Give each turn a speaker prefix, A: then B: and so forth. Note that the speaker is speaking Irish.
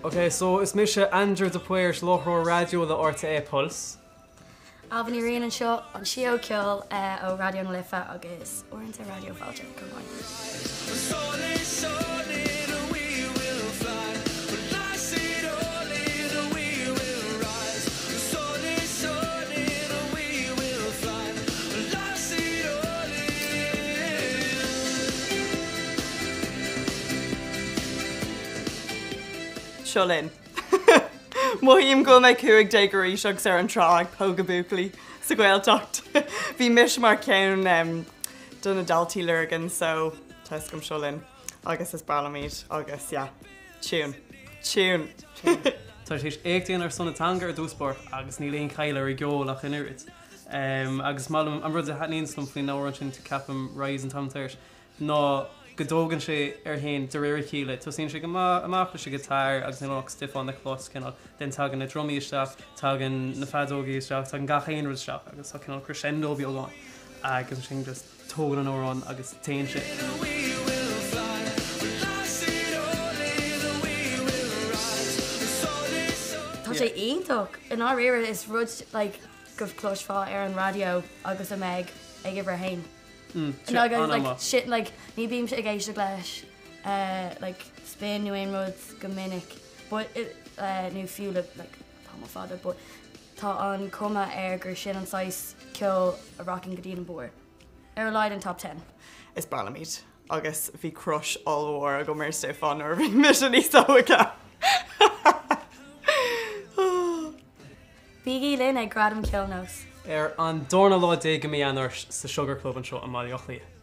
A: Ok, so is mise Andrew de Paor, láithreoir raidió le RTÉ Pulse.
B: Ailbhe Ní Riain anseo, an síóg ceoil ó Raidió na Life agus uaireanta Raidió Fáilte chomh maith.
C: Seo linn. Mothaím go bhfuil mé 15 arís agus ar an trá ag pógadh buachaillí sa Ghaeltacht. Bhí mise mar cheann de na daltaí Lurgan so tá a fhios agam Seo Linn agus is breá liom iad agus yeah, tune. Tune.
A: Tá sé tar éis éacht a dhéanamh ar son na teanga ar dtús báire agus níl aon chaill ar a gceol ach an oiread. Agus is maith liom an rud a thaitníonns liom faoin amhrán sin, ceapaim, Rise an t-am tar éis, ná go dtógann sé air féin de réir a chéile. Tosaíonn sé go maith amach leis an guitar agus níl ach Stiofán le clos, cineál, then tagann na drumaí isteach, tagann na feadógaí isteach, tagann gach aon rud isteach agus tá cineál crescendo beag ann agus ansin just tógann an amhrán agus téann sé.
B: Tá sé iontach! I ndáiríre is rud like go gcloisfeá ar an raidió agus a mbeidh ag uimhir a haon. Agus like shit like ní bímse ag éisteacht leis like spin nó aon rud go minic but nó fiú le like tamall fada but tá an cuma air gur sin an saghas ceoil a rachaidh go dtí an barr. Ar a laghad an top ten.
C: Is breá liom iad agus bhí crush ollmhór agam ar Stiofán nuair a bhí mise níos óige.
B: Bígí linn ag Gradaim Ceoil Nós.
A: Ar an darna lá déag de mhí Eanáir sa Sugar Club anseo i mBaile Átha Cliath.